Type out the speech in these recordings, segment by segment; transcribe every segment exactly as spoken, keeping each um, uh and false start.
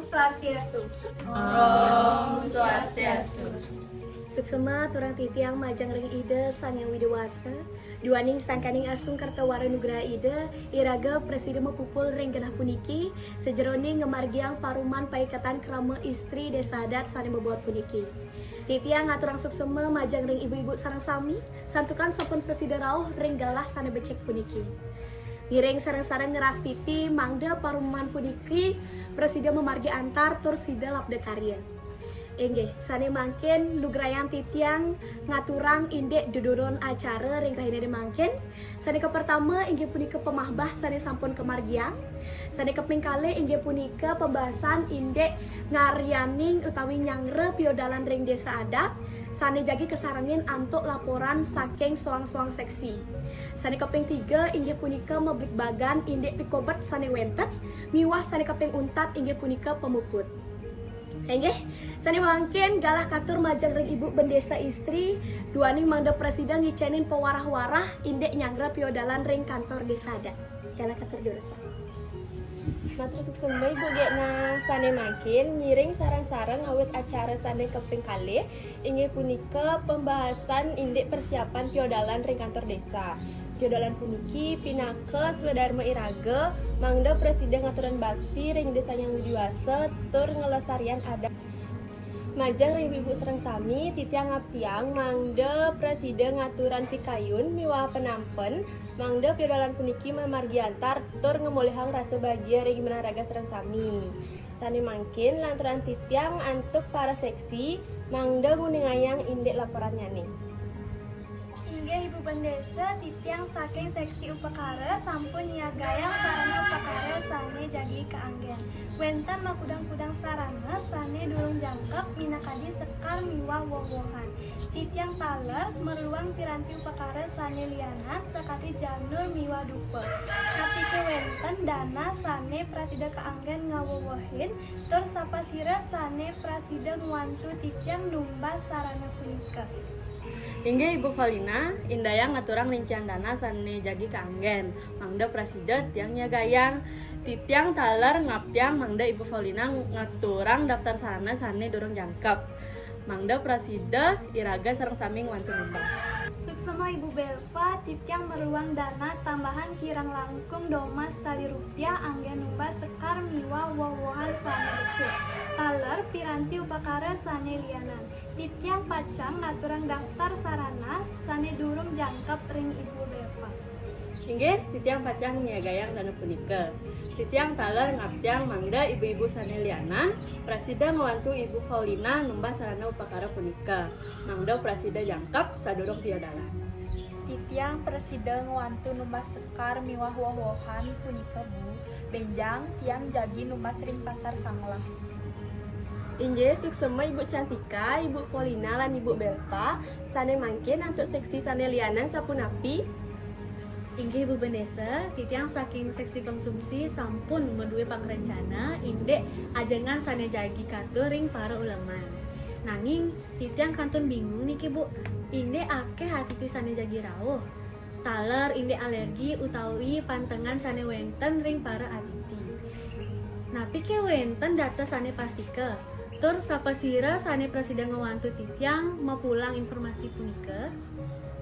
Swastiastu. Om Swastiastu. Suksma aturang titiang majeng ring Ida Sang Hyang Widhi Wasa, duaning sangkaning asung kerta wara nugraha Ida, iraga prasida mapupul ring genah puniki, sajeroning ngamargiang paruman paiketan krama istri Desa Adat sane mabaos puniki. Titiang ngaturang suksma majeng ring ibu-ibu sareng sami, santukan sampun prasida rauh ring galah sane becik puniki. Ngiring sareng-sareng ngrastiti mangda paruman puniki prasida mamargi antar tur sida labda karya. Inggih, sane mangkin lugrayang titiang ngaturang indik dedurun acara ring rahinane mangkin. Sane kapertama inggih punika pamahbah sane sampun kamargiang. Sane kaping kalih inggih punika pembahasan indik ngaryaning utawi nyanggra piodalan ring Desa Adat sane jagi kasarengin antuk laporan saking soang-soang seksi. Sane kaping tiga inggih punika mabligbagan indik pikobet sane wenten miwah sane kaping untat inggih punika pamuput. Inggih, sane mangkin galah katur majeng ring Ibu Bendesa Istri, duaning mangda prasida ngicenin pawarah-warah indik nyanggra piodalan ring kantor Desa Adat. Galah katur durusang. Matur suksma Ibu Gekna. Sane mangkin ngiring sareng-sareng awit acara sane kaping kalih, inggih punika pembahasan indik persiapan piodalan ring kantor desa. Piodalan puniki pinaka swadarma iraga mangda prasida ngaturang bakti ring Ida Sang Hyang Widhi Wasa tur nglestariang adat. Majeng ring ibu-ibu sareng sami, titiang ngaptiang mangda prasida ngaturang pikayun miwah panampen mangda piodalan puniki mamargi antar tur ngamolihang rasa bagia ring ibu raga sareng sami. Sane mangkin lanturang titiang antuk para seksi mangda nguningayang indik laporannyane. Inggih Ibu Bendesa, titiang saking seksi upakara sampun nyiagayang sarana upakara sane jagi kaanggen. Wenten makudang-kudang sarana sane durung jangkep minakadi sekar miwah woh-wohan. Titiang taler merluang piranti upakara sane lianan sakadi janur miwah dupa. Napike wenten dana sane prasida kaanggen ngawowohin tur sapasira sane prasida ngwantu titiang numbas sarana punika. Inggih Ibu Paulina, indayang ngaturang rincian dana sane jagi kaanggen, mangda prasida tiang nyiagayang. Titiang taler ngaptiang mangda Ibu Paulina ngaturang daftar sarana sane durung jangkep, mangda prasida iraga sareng sami ngwantu numbas. Suksma Ibu Belva, titiang merluang dana tambahan kirang langkung domas tali rupiah anggen numbas sekar miwah woh-wohan sane becik. Taler piranti upakara sane lianan. Titiang pacang ngaturang daftar sarana sane durung jangkep ring Ibu Belva. Inggih, titiang pacang nyiagayang dana punika. Titiang taler ngaptiang mangda ibu-ibu sane lianan prasida ngwantu Ibu Paulina numbas sarana upakara punika, mangda prasida jangkep sadurung piodalan. Titiang prasida ngwantu numbas sekar miwah woh-wohan punika, Bu. Benjang tiang jagi numbas ring Pasar Sanglah. Inggih, suksma Ibu Cantika, Ibu Paulina, lan Ibu Belva. Sane mangkin antuk seksi sane lianan sapunapi? Inggih Bu Bendesa, titiang saking seksi konsumsi sampun madue pangrencana indik ajengan sane jagi katur ring para uleman. Nanging titiang kantun bingung niki Bu, indik akeh atiti sane jagi rauh. Taler indik alergi utawi pantengan sane wenten ring para atiti. Napike wenten data sane pastika? Tur sapasira sane prasida ngwantu titiang mapulang informasi punika?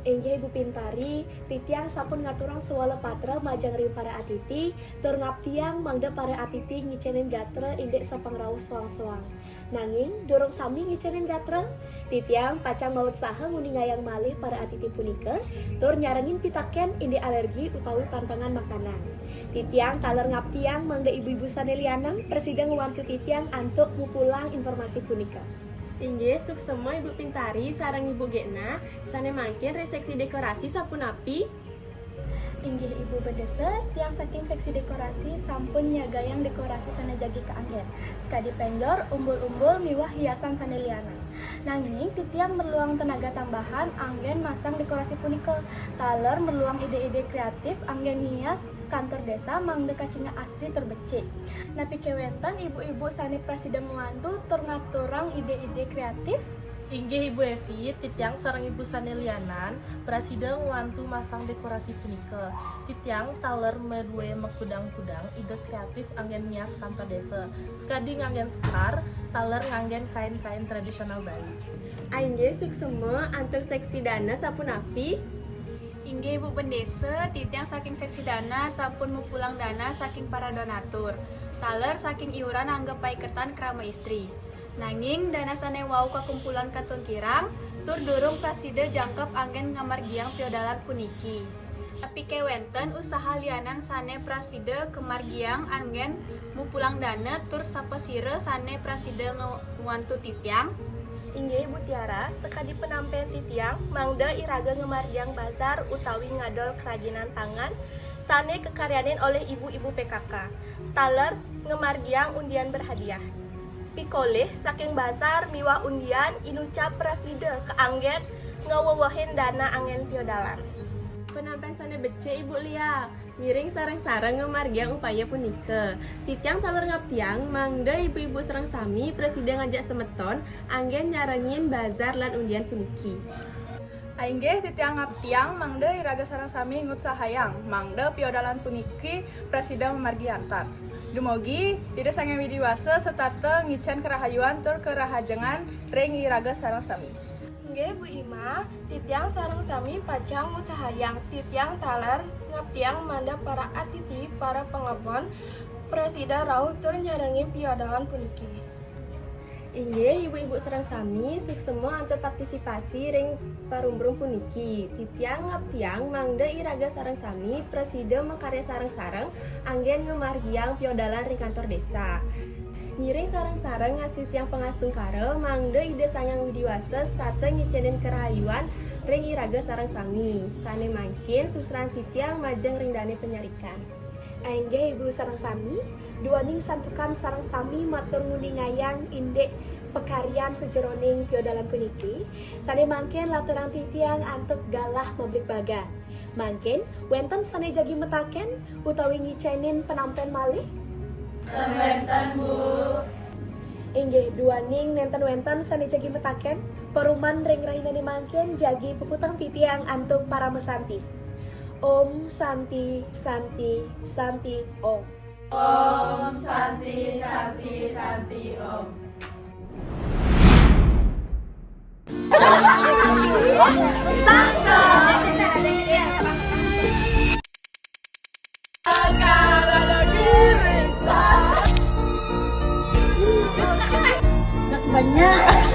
Inggih Ibu Pintari, titiang sampun ngaturang swala patra majeng ring para atiti, tur ngaptiang mangda para atiti ngicenin gatra indik sapangrauh soang-soang. Nanging durung sami ngicenin gatra, titiang pacang mautsaha nguningayang malih para atiti punika, tur nyarengin pitaken indik alergi utawi pantengan makanan. Titiang taler ngaptiang mangda ibu-ibu sane lianan prasida ngwantu titiang antuk mupulang informasi punika. Inggih, suksma Ibu Pintari sareng Ibu Gekna. Sane mangkin ring seksi dekorasi sapunapi? Inggih Ibu Bendesa, tiang saking seksi dekorasi sampun nyiagayang dekorasi sane jagi kaanggen. Sakadi penjor, umbul-umbul miwah hiasan sane lianan. Nanging titiang merluang tenaga tambahan anggen masang dekorasi punika. Taler merluang ide-ide kreatif anggen ngias kantor desa mangda kacingak asri tur becik. Napike wenten ibu-ibu sane prasida ngwantu tur ngaturang ide-ide kreatif? Inggih Ibu Evi, titiang sareng Ibu sané lianan prasida ngwantu masang dékorasi punika. Titiang taler madué makudang-kudang ide kreatif anggén ngias kantor désa. Sakadi nganggén sekar, taler nganggén kain-kain tradisional Bali. Inggih suksema antuk seksi dana sapunapi? Inggih Ibu Bendésa, titiang saking seksi dana sampun mupulang dana saking para donatur. Taler saking iuran anggé paiketan krama istri. Nanging dana sané wau kakumpulan katun kirang, tur durung prasida jangkep anggén ngamargiang piodalan puniki. Napiké wénten usaha lianan sané prasida kamargiang anggén mupulang dana tur sapasira sané prasida ngwantu titiang? Inggih Ibu Tiara, sakadi panampén titiang, mangda iraga ngamargiang bazar utawi ngadol kerajinan tangan sané kakaryanin olih ibu-ibu P K K. Taler ngamargiang undian berhadiah. Pikolih saking bazar miwah undian inucap prasida kaanggén ngawewehin dana anggén piodalan. Panampén sané becik Ibu Lia. Ngiring sareng-sareng ngamargiang upaya punika. Titiang taler ngabdiang mangda ibu-ibu sareng sami prasida ngajak semeton anggén nyarengin bazar lan undian puniki. Inggih, titiang ngabdiang mangda iraga sareng sami ngutsahayang mangda piodalan puniki prasida mamargi antar. Dumugi Ida Sang Hyang Widhi Wasa setata ngicén karahayuan tur karahajengan ring iraga sareng sami. Inggih Bu Ima, titiang sareng sami pacang ngutsahayang. Titiang taler ngabdiang mangda para atiti, para pangabon prasida rauh tur nyarengin piodalan puniki. Inggih, ibu-ibu sareng sami, suksema antuk partisipasi ring parumrung puniki. Titiang ngabdiang mangda iraga sareng sami prasida makarya sareng-sareng anggén ngamargiang piodalan ring kantor désa. Ngiring sareng-sareng ngastitiang pangastungkara mangda Ida Sang Hyang Widhi Wasa setata ngicénin karahayuan ring iraga sareng sami. Sané mangkin suksrahang titiang majeng ring dané panyarikan. Inggih Ibu sareng sami, duaning santukan sareng sami matur nguningayang indik pakaryan sajeroning piodalan puniki, sané mangkin lanturang titiang antuk galah mabligbagan. Mangkin wénten sané jagi mataken utawi ngicénin panampén malih? Wénten, Bu. Inggih, duaning nénten wénten sané jagi mataken, paruman ring rahinané mangkin jagi puputang titiang antuk paramasanti. Om Santi, Santi, Santi, Om. Om Santi, Santi, Santi, Om. Banyak.